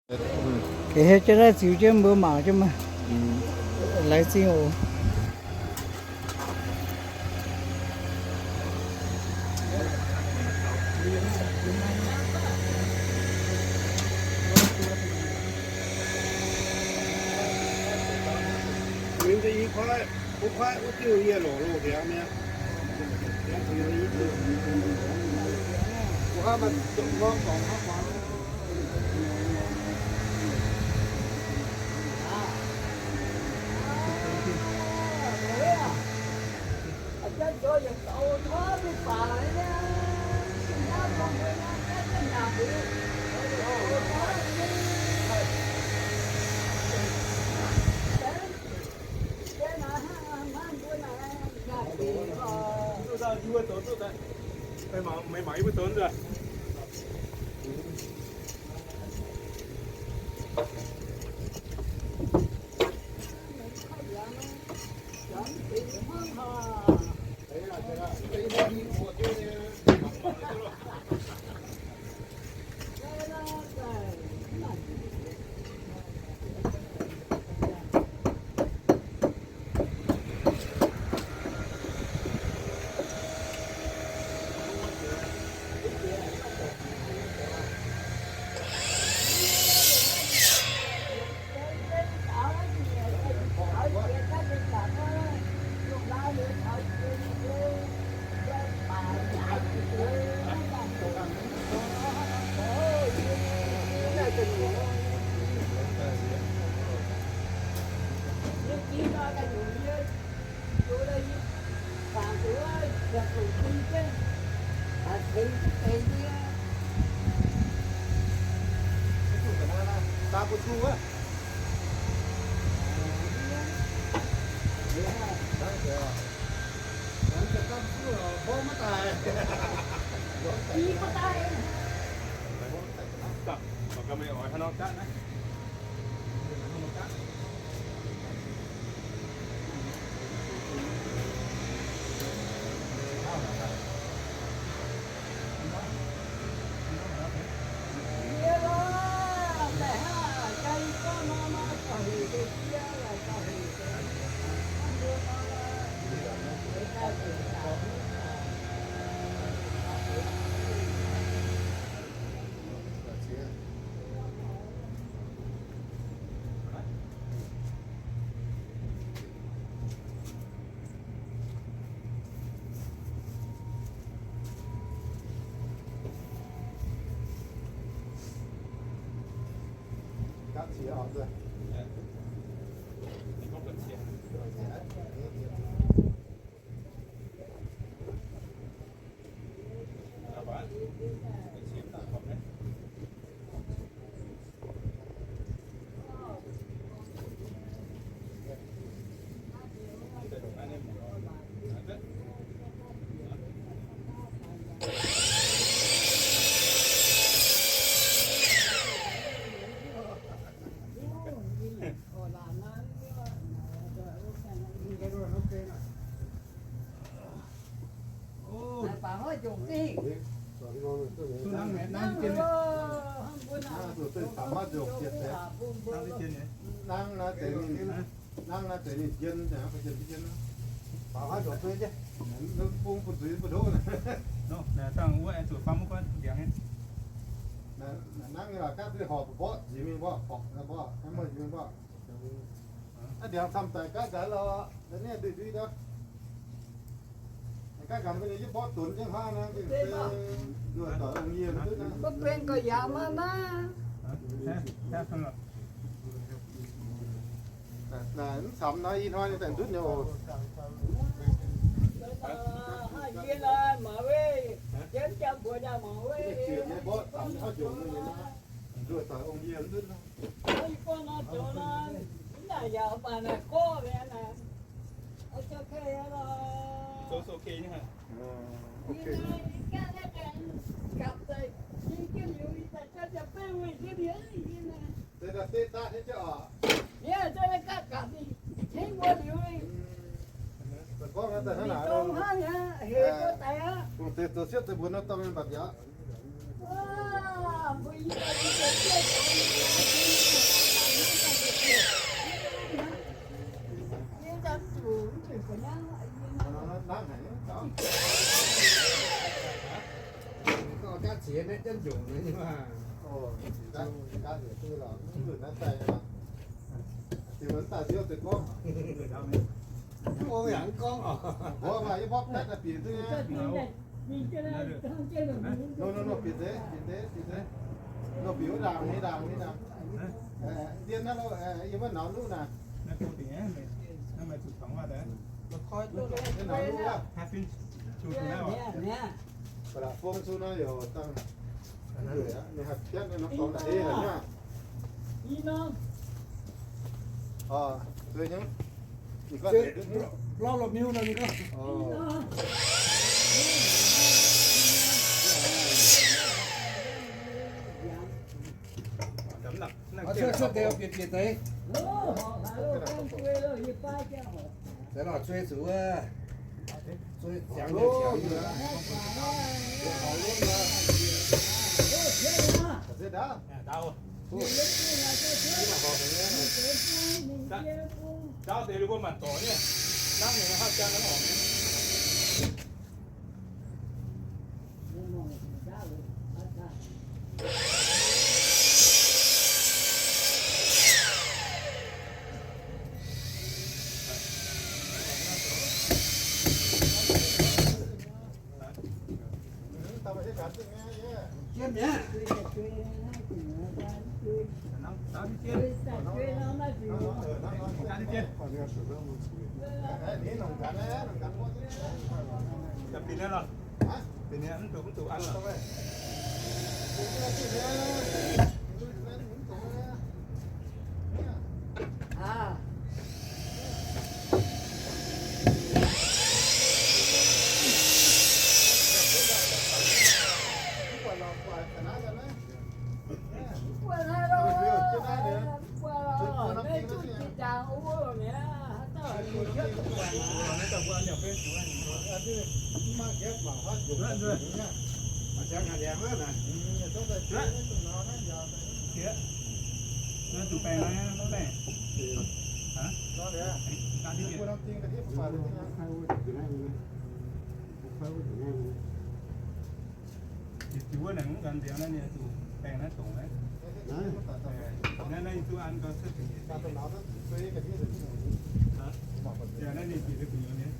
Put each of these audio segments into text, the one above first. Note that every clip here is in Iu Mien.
Ga'hlen jienv naaiv ziux jienv mbuo mangc jienv maah. Laengz zingh oc. Nangv naaiv deix ninh, nangv naaiv deix ninh jien, jien, bung bun zuiz mbu'ndongx. Nangv nyei lorqc, gapv deix horpc mborqv nziex mingh mborqv, horpc mborqv, maiv mueiz mingh mborqv. Aa, ndiangx camv daic gaav nzaic lorqc, ninh ndui ndui daaih. Gaav nzaic mbuo nyei yie mborqv dunx jienv hnangv naaiv, nduoh doic ong yie mv duqv naaiv. Mbuo benx gauh yaac maiv maaih. Naaic mv camv naaiv ih hnoi ninh daaih ndutv nyei oc. Yie mborqv camv haaix njunc nyei naaiv, nduoh doic ong yie mv duqv naaiv. Gorngv daaih hnangv naaic, dongh deix zoux siepv deix mbuo nor dorh mingh mbapc yaac. Nor, nor, nor, bieqc deix, bieqc deix, bieqc deix. Nor, bieqc wuov ndaangc, ni ndaangc, ni ndaangc. Ndien naaiv lo, yie mbuo naux nuqv naaic. Naux nuqv wuov. Fong su naaiv yoc dangh, ninh haih piatv nor, nor dorngx deix haic nyei. Zueiz nyei. Blauv lo miu nor ninh gorngv. Cuotv, cuotv deix bieqc, bieqc deix. Deix lorqc zueiz zuqc wuov. Zueiz ziangx nyei ziangx. Daauv deix mbuo maanc dorngx nyei, hnangv ninh hauv jang hnangv oc. Diuh wuov naaic mv nqanx mbiauz naaiv ninh zuqc baengh naaiv dongc naaiv. Naaiv, naaiv duqv an gau cuotv ga'nyiec. Naaiv ninh bieqc duqv gu'nyuoz nyei.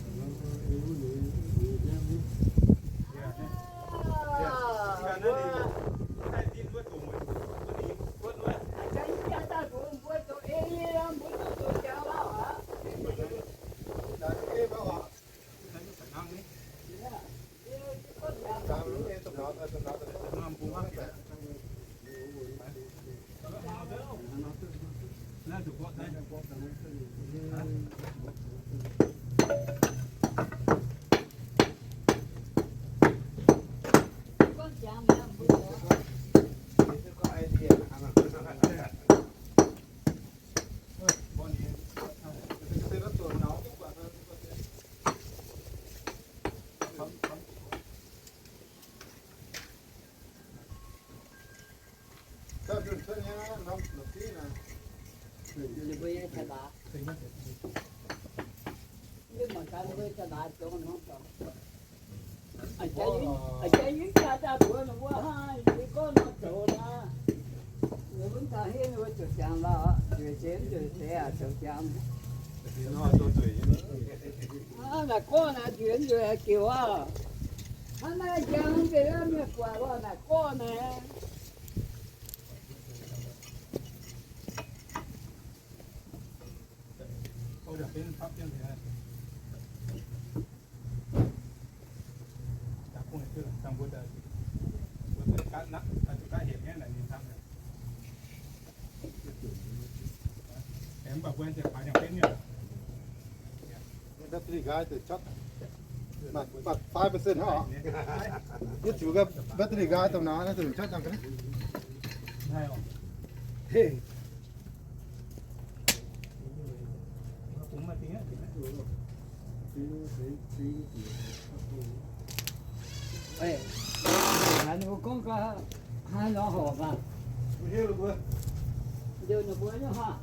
Naaiv ninh, naaiv ninh wuov dongc, wuov ninh kuotv wuov. Naaic gorngv naaic nzueic nzueic haic diuc aqv. Hnangv naaiv njang nzengc aqv, mienh guatc lorh naaic gorngv naaic. Battery guy deix cuotv, mv baac five percent hnangv oc. Yie ziux ga battery guy dongh naaiv, naaiv deix cuotv dangh ga'naaiv. Ninh mbuo gorngv ga'haaix nor horpc maah. Njoux ninh mbuo nyei haav.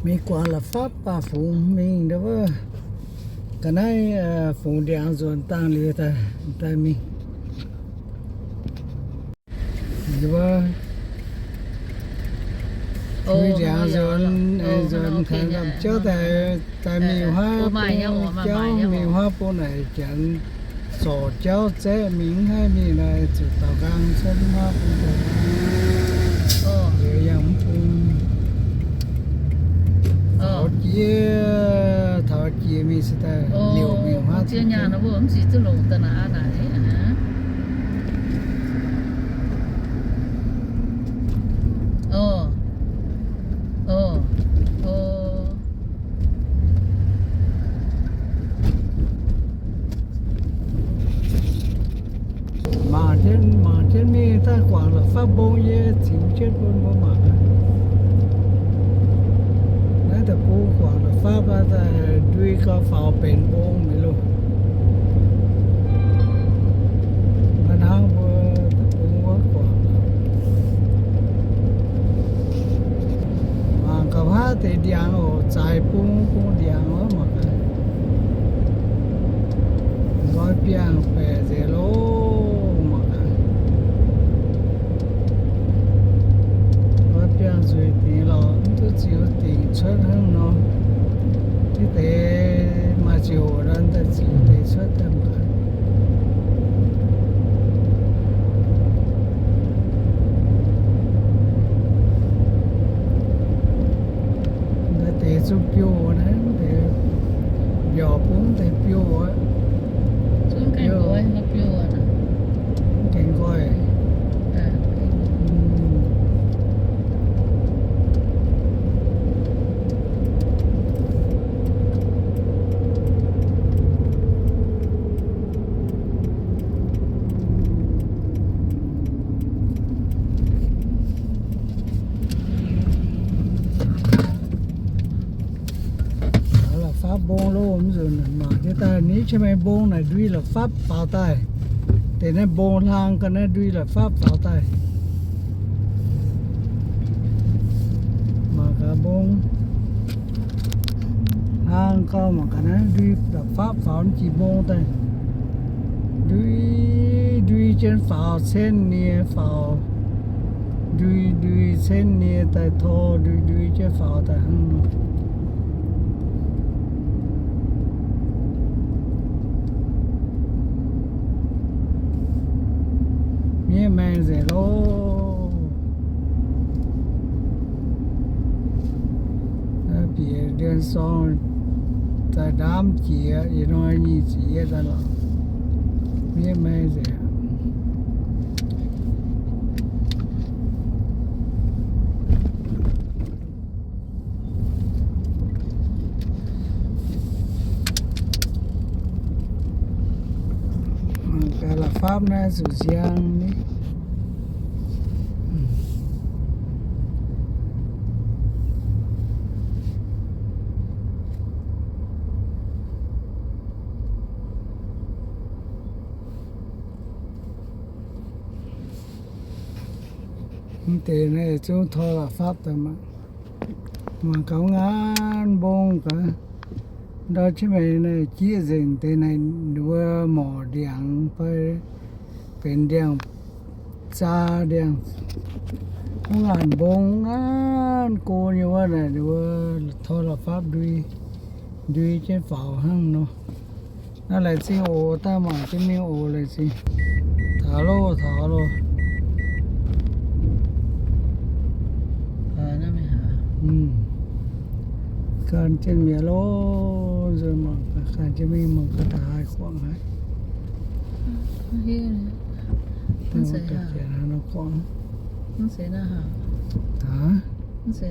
Mingh guaax la'fapv baac fungx mingh ndau wuov. Ga'naaiv fungx ndiangx nzuonx dangh liuz daaih mingh. Wuov, ndiangx nzuonx, nzuonx taux jauv daaih, daaih mingh huaav bung jauv, mingh huaav bung naaic janx zorc jauv zaeqv mingh, mv haih mingh naaic zuqc daaux nqaang cuotv huaav bung daaih. Liuz yangh mv bung taux jiex, taux jiex mingh se daaih liouc mingh huaav. Mangc jienv, mangc jienv mingh daaih guangc la'fapv mbong yie cingx jienv bun mbuo mangc. Naaiv deic-bung guangc la'fapv daaih ndui gau faaux benx mbong mi'aqv loh. Maiv hnangv mbuo deic-bung wuov guangc. Mangc gaax haav deix ndiangx oc, zaaix bung, bung ndiangx wuov mangc gaax. Nqoi biangh baeqc nzengc loh mangc gaax. Nqoi biangh nzueic dingc lorqc, mv duqv ziux dingc cuotv hnangv nor. Diqv deix maaih ziouc nor daaih ziux deix cuotv daaih mangc gaax. Naaiv deix zungv biouv naaiv, mbiaauc bung deix biouv aqv. Mv gaengh nqoi. La'fapv mbong loh, mv nzunc mangc jienv daaih ni, qiex maengx mbong naaic ndui la'fapv faaux daaih. Deix naaiv mbong hlang ga'naaiv ndui la'fapv faaux daaih. Mangc gaax mbong hlang gau, mangc gaax naaiv ndui la'fapv faaux jiex mbong daaih. Ndui, ndui jienv faaux, cen nie faaux. Ndui, ndui cen nie daaih tor, ndui, ndui jienv faaux daaih hnangv nor. Miev maengh nzengc loh. Bieqc ndien sorng daaih ndaamv jiex, ih hnoi nyic ziepc yietv daaih lorqc. Miev maengh nzengc. Mangc gaax la'fapv naaiv zuqc nziang ni. Mv deix naaiv zungv tor la'fapv daaih mangc. Mangc gaax ngaanv mbong gaax. Ndau qiex maengx naaiv jieqv nzengc deix naaic ninh mbuo morc ndiangx fai benx ndiangx-zaa ndiangx. Mv ngaanc mbong ngaanv go nyei wuov naaic ninh mbuo tor la'fapv ndui, ndui jienv faaux hnangv nor. Naaiv laengz zingh oc, daaih mangc jienv mingh oc, laengz zingh. Taux loh, taux loh. Gan jienv mi'aqv loh, nzunc mangc, gan jienv mingh mangc gaax daaih haih guangc haic. Guangc. Aa, se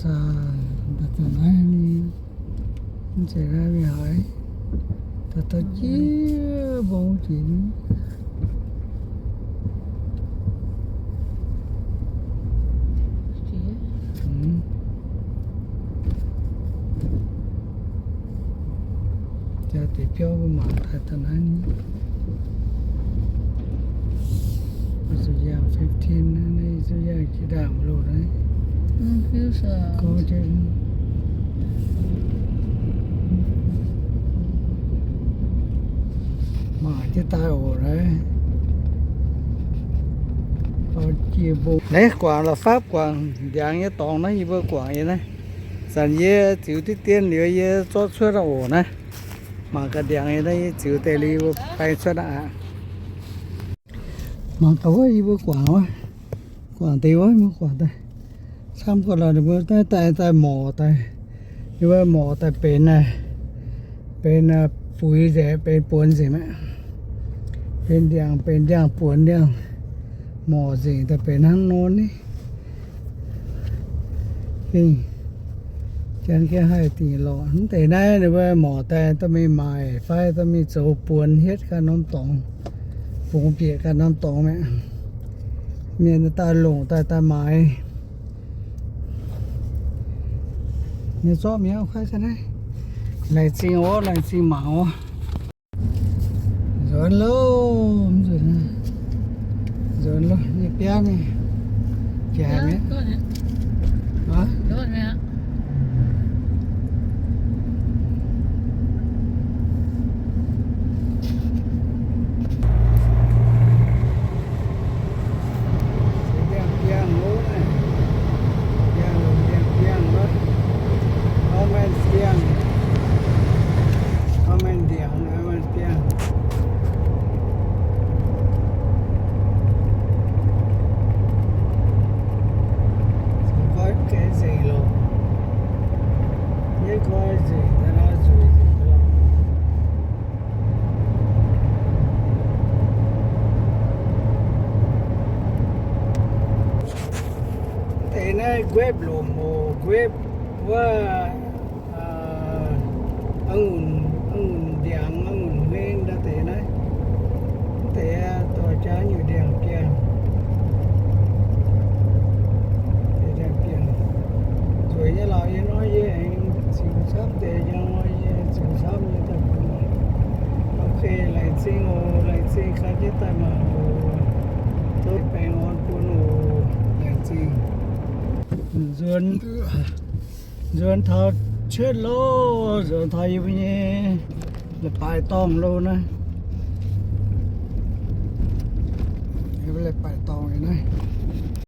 saah, daaih daaih naaiv ni, mv zeiz naaiv mingh haaix, daaih daaih jiex mbong jiex ni. Jaa deix biauv mbuo mangc daaih daaih naaiv ni. Zuqc yangh fifteen naaiv, zuqc yangh jiex ndaangc loh naaiv. Mangc jienv daaih oc naaiv. Naaiv guangc la'fapv guangc ndiangx nyei dorngx naaiv yie mbuo guangc nyei naaiv. Zanc yie ziux diqv dien liuz yie zorqv cuotv oc naaiv. Mangc gaax ndiangx nyei naaiv yie ziux deix liuz yie mbuo baeng cuotv aqv. Mangc gaax wuov yie mbuo guangc wuov, guangc deix wuov, mbuo guangc daaih. Camv gau lorqc, ninh mbuo daaih daaih daaih morc daaih. Ninh mbuo morc daaih benx, benx buix nzengc, benx buonx nzengc mi'aqv. Benx ndiangx, benx ndiangx-buonx ndiangx, morc nzengc daaih benx hnangv nor ni. Gengh, janx gengh haih dingc lorqc. Mv deix naaiv ninh mbuo morc daaih dorh mingh maaic fai dorh mingh zoux buonx hietv ganh norm dorngx, bungx bieqc ganh norm dorngx mi'aqv. Mienh daaih longc daaih daaih maaiz. Mienh zorqv mienh kuaaiv ga'naaiv. Laengz zingh oc, laengz zingh mangc oc. Nzuonx loh, nzuonx loh, nyei biangv nyei. Jaaix mi'aqv. Ndiangx-biangh wuov, ndiangx-longc ndiangx-biangh wuov, orv maengh biangh, orv maengh ndiangx, orv maengh biangh. Zoux goiv gaeqv nzengc loh. Yie goiv nzengc daaih nor nzueic nzengc loh. Deix naaiv grape lomc oc, grape wuov, a'ngunc, a'ngunc ndiangx, a'ngunc hmeng daaih deix naaiv. Mv deix dorh jaax nyungc ndiangx-biangh. Ndiangx-biangh. Nzueic nyei lorqc, yie nor yie aengx ziux camv deix jangx nor, yie ziux camv nyei daaih bun. Ok, laengz zingh oc, laengz zingh ganh jienv daaih mangc oc. Tov baengh orn bun oc, laengz zingh. Nzuonx, nzuonx taux cuotv loh, nzuonx taux yie mbuo nyei leiz-baaix dorngh loh naaiv. Yie mbuo leiz-baaix dorngh naaiv.